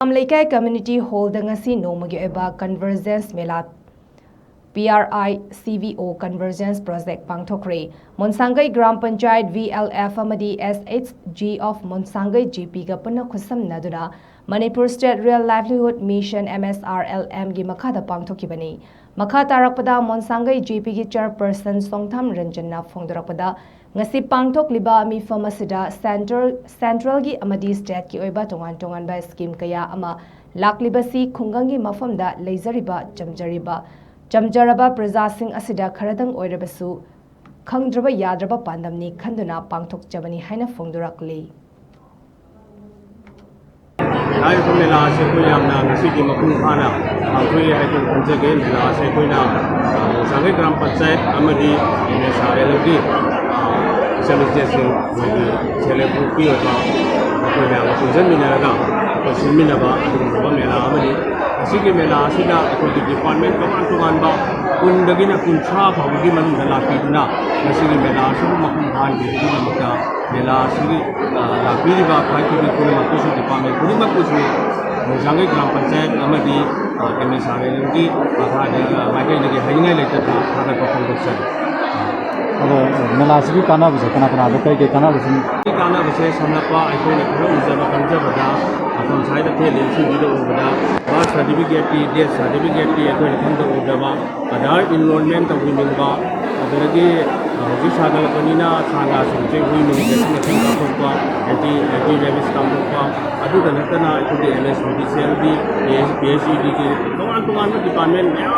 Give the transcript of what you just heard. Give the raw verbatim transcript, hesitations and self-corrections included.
ꯂꯩꯀꯥꯏ ꯀꯝꯃ꯭ꯌꯨꯅꯤꯇꯤ ꯍꯣꯜꯗ ꯉꯁꯤ ꯅꯣꯡꯃꯒꯤ ꯑꯣꯏꯕ ꯀꯟꯚꯔꯖꯦꯟꯁ ꯃꯦꯂꯥ, ꯄꯤ ꯑꯥꯔ ꯑꯥꯏ C V O convergence project ꯄꯥꯡꯊꯣꯛꯈ꯭ꯔꯦ꯫ Monsangei gram panchayat, V L F ꯑꯃꯗꯤ S H G of Monsangei G ꯄꯤꯒ ꯄꯨꯟꯅ ꯈꯨꯠꯁꯝꯅꯗꯨꯅ Manipur state rural livelihood mission, M S R L ꯑꯦꯝꯒꯤ ꯃꯈꯥꯗ ꯄꯥꯡꯊꯣꯛꯈꯤꯕꯅꯤ꯫ ꯃꯈꯥ ꯇꯥꯔꯛꯄꯗ ꯃꯣꯟꯁꯥꯡꯒꯩ ꯖꯤ ꯄꯤꯒꯤ ꯆꯦꯌꯔꯄꯔꯁꯟ ꯁꯣꯡꯊꯥꯝ ꯔꯟꯖꯟꯅ ꯐꯣꯡꯗꯣꯔꯛꯄꯗ, ꯉꯁꯤ ꯄꯥꯡꯊꯣꯛꯂꯤꯕ ꯃꯤꯐꯝ ꯑꯁꯤꯗ ꯁꯦꯟꯇ꯭ꯔꯦꯜ, ꯁꯦꯟꯇ꯭ꯔꯦꯜꯒꯤ ꯑꯃꯗꯤ ꯁ꯭ꯇꯦꯠꯀꯤ ꯑꯣꯏꯕ ꯇꯣꯉꯥꯟ ꯇꯣꯉꯥꯟꯕ ꯁ꯭ꯀꯤꯝ ꯀꯌꯥ ꯑꯃ ꯂꯥꯛꯂꯤꯕꯁꯤ ꯈꯨꯡꯒꯪꯒꯤ ꯃꯐꯝꯗ ꯂꯩꯖꯔꯤꯕ ꯆꯝꯖꯔꯤꯕ, ꯆꯝꯖꯔꯕ ꯄ꯭ꯔꯖꯥꯁꯤꯡ ꯑꯁꯤꯗ ꯈꯔꯗꯪ ꯑꯣꯏꯔꯕꯁꯨ ꯈꯪꯗ꯭ꯔꯕ ꯌꯥꯗ꯭ꯔꯕ ꯄꯥꯟꯗꯝꯅꯤ ꯈꯟꯗꯨꯅ ꯄꯥꯡꯊꯣꯛꯆꯕꯅꯤ ꯍꯥꯏꯅ ꯐꯣꯡꯗꯣꯔꯛꯂꯤ꯫ ꯍꯥꯏꯔꯤꯕ ꯃꯦꯂꯥ ꯑꯁꯤ ꯑꯩꯈꯣꯏ ꯌꯥꯝꯅ ꯉꯁꯤꯗꯤ ꯃꯄꯨꯡ ꯐꯥꯅ ꯄꯥꯡꯊꯣꯛꯏ ꯍꯥꯏꯗꯨꯅ ꯈꯟꯖꯒꯦ꯫ ꯃꯦꯂꯥ ꯑꯁꯤ ꯑꯩꯈꯣꯏꯅ, ꯑ, ꯃꯣꯟꯁꯥꯡꯒꯩ ꯒ꯭ꯔꯥꯝ ꯄꯟꯆꯥꯌꯠ ꯑꯃꯗꯤ ꯑꯦꯝ ꯑꯦꯁ ꯑꯥꯔ ꯑꯦꯜꯒꯤ, ꯑ, ꯏꯆꯟ ꯏꯆꯦꯁꯤꯡ, ꯑꯩꯈꯣꯏꯒꯤ ꯁꯦꯜꯐ ꯍꯦꯜꯞ ꯒ꯭ꯔꯨꯞꯀꯤ ꯑꯣꯏꯕ ꯑꯩꯈꯣꯏ ꯃꯌꯥꯝꯒ ꯄꯨꯟꯁꯤꯟꯃꯤꯟꯅꯔꯒ ꯑꯩꯈꯣꯏ ꯁꯤꯟꯃꯤꯟꯅꯕ ꯑꯗꯨꯒꯨꯝꯂꯕ ꯃꯦꯂꯥ ꯑꯃꯅꯤ꯫ ꯃꯁꯤꯒꯤ ꯃꯦꯂꯥ ꯑꯁꯤꯗ ꯑꯩꯈꯣꯏꯒꯤ ꯗꯤꯄꯥꯔꯠꯃꯦꯟ ꯇꯣꯉꯥꯟ ꯇꯣꯉꯥꯟꯕ ꯀꯨꯟꯗꯒꯤꯅ ꯀꯨꯟꯊ꯭ꯔꯥ ꯐꯥꯎꯕꯒꯤ ꯃꯅꯨꯡꯗ ꯂꯥꯛꯄꯤꯗꯨꯅ ꯃꯁꯤꯒꯤ ꯃꯦꯂꯥ ꯑꯁꯤꯕꯨ ꯃꯄꯨꯡ ꯐꯥꯍꯟꯕꯤꯕꯒꯤꯗꯃꯛꯇ ꯃꯦꯂꯥ ꯑꯁꯤꯒꯤ, ꯑ, ꯂꯥꯛꯄꯤꯔꯤꯕ ꯈ꯭ꯋꯥꯏ ꯈꯨꯗꯤꯡ ꯈꯨꯗꯤꯡꯃꯛꯄꯨꯁꯨ, ꯗꯤꯄꯥꯔꯠꯃꯦꯟ ꯈꯨꯗꯤꯡꯃꯛꯄꯨꯁꯨ ꯃꯣꯟꯁꯥꯡꯒꯩ ꯒ꯭ꯔꯥꯝ ꯄꯟꯆꯥꯌꯠ ꯑꯃꯗꯤ, ꯑ, ꯑꯦꯝ ꯑꯦꯁ ꯑꯥꯔ ꯑꯦꯜꯒꯤ ꯃꯈꯥꯗ, ꯑ, ꯃꯥꯏꯀꯩꯗꯒꯤ ꯍꯥꯏꯅꯤꯡꯉꯥꯏ ꯂꯩꯇꯅ ꯊꯥꯒꯠꯄ ꯐꯣꯡꯗꯣꯛꯆꯔꯤ꯫ ꯑꯗꯣ ꯃꯦꯂꯥꯁꯤꯒꯤ ꯀꯥꯟꯅꯕꯁꯦ ꯀꯅꯥ ꯀꯅꯥꯗ ꯀꯩ ꯀꯩ ꯀꯥꯟꯅꯕꯁꯤꯡ? ꯀꯥꯟꯅꯕꯁꯦ ꯁꯝꯂꯞꯄ ꯑꯩꯈꯣꯏꯅ ꯈꯔ ꯎꯖꯕ ꯈꯪꯖꯕꯗ, ꯃꯐꯝ ꯁ꯭ꯋꯥꯏꯗ ꯊꯦꯠꯂꯤꯕꯁꯤꯡꯁꯤꯗ ꯎꯕꯗ, ꯕꯥꯔꯊ ꯁꯥꯔꯇꯤꯐꯤꯀꯦꯠꯀꯤ, ꯗꯦꯠ ꯁꯥꯔꯇꯤꯐꯤꯀꯦꯠꯀꯤ ꯑꯩꯈꯣꯏꯅ ꯈꯪꯗ ꯎꯗꯕ, ꯑꯙꯥꯔ ꯏꯟꯔꯣꯜꯃꯦꯟ ꯇꯧꯕꯤꯅꯤꯡꯕ, ꯑꯗꯨꯗꯒꯤ, ꯑ, ꯍꯧꯖꯤꯛ ꯁꯥꯒꯠꯂꯛꯄꯅꯤꯅ ꯁꯥ ꯉꯥꯁꯤꯡꯁꯦ ꯍꯨꯏ ꯅꯨꯡ ꯚꯦꯛꯁꯤꯅꯦꯁꯟ ꯀꯥꯞꯊꯣꯛꯄ, ꯑꯦꯟꯇꯤ, ꯑꯦꯟꯇꯤ ꯔꯦꯕꯤꯁ ꯀꯥꯞꯊꯣꯛꯄ, ꯑꯗꯨꯗ ꯅꯠꯇꯅ ꯑꯩꯈꯣꯏꯒꯤ ꯑꯦꯝ ꯑꯦꯁ ꯌꯨ ꯗꯤ ꯁꯦꯜꯒꯤ, ꯄꯤ ꯑꯩꯆ ꯏ ꯗꯤꯒꯤ ꯇꯣꯉꯥꯟ ꯇꯣꯉꯥꯟꯕ ꯗꯤꯄꯥꯔꯠꯃꯦꯟ ꯃꯌꯥꯝ